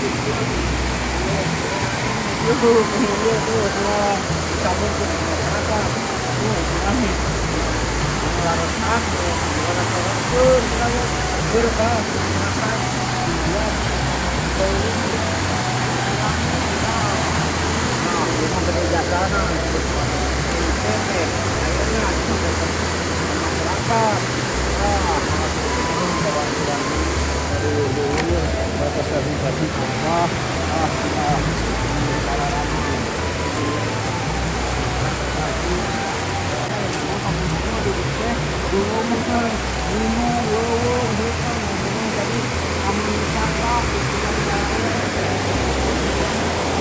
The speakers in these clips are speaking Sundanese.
Yuh, ieu tuh semua disambung ku masyarakat. Tuh, nih. Retak, berkah masyarakat. Nah, ini gede jasana PIC teh ayeuna masyarakat. Ah, dulur-dulur batas bupati ah ah ah pengalaman. Dulu mah gunung, leuweung, hutan, jadi taman wisata.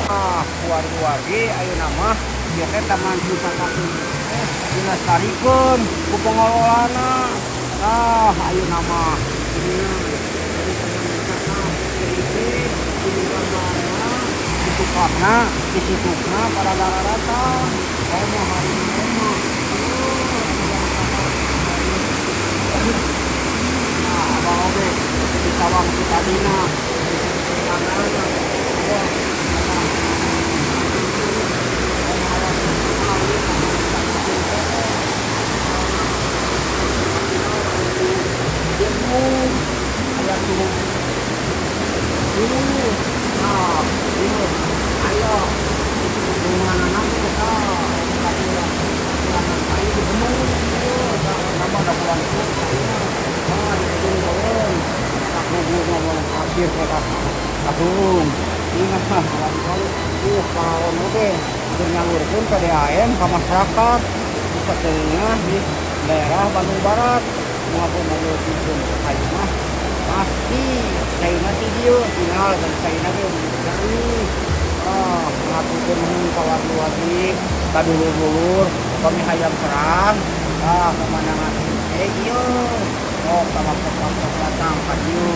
Ah, wargi-wargi ayeuna mah ieu teh taman wisata teh dilestarikeun ku pengelolana. Ah, ayeuna mah ini jadi taman wisata PIC di gambarna, di tukangna, di situna para daratang. Komo hari ini mah. Nah, abang oge di sawang ti tadina. Wah, aya tuh. Ini, nah, ini, ayo, mana kita, kayu dibenung, nama ada pulang ah, di aku ngomong pasir ke kabung, ingat mah, kalau oge nyalurkeun PDAM ke masyarakat bisa tengah di daerah Bandung Barat maupun menyalurkeun kayu mah pasti caina ti dieu tinggal dan caina ge jernih. Ah, ngaturkeun nuhun ka wargi-wargi, ka dulur-dulur kami hayang terang. Ah, pemandangan eh ieu oh sama sok datang ka dieu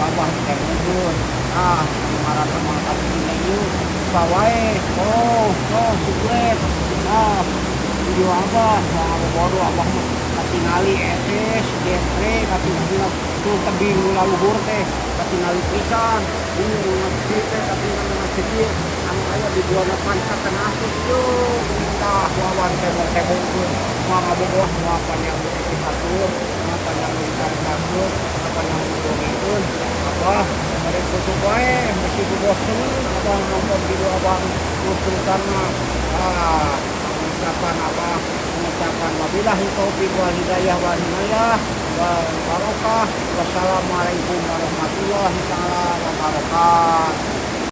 wabah teh mungkin. Ah, anu ngaranna mah ka ieu wae. Oh, oh, subscribe. Ah, video abah moal bodoh abah mah katingali etes genre katingali tuh tebing nu laluhur teh katingali pisan ini ngasih teh katingali ngasih anu aya di buana panca tengah teh ieu tah wawan tembong-tembongkeun moal ngabogoh moal panjang nu dikatur moal panjang nu dicaritakeun moal panjang nu didongengkeun abah bade tutup wae bisi bosen abah nonton video abah terus-terusan mah. Ah, mengucapkan abah mengucapkan wabillahi taufik wal hidayah wal inayah wal barokah. Wassalamualaikum warahmatullahi taala wabarakatuh.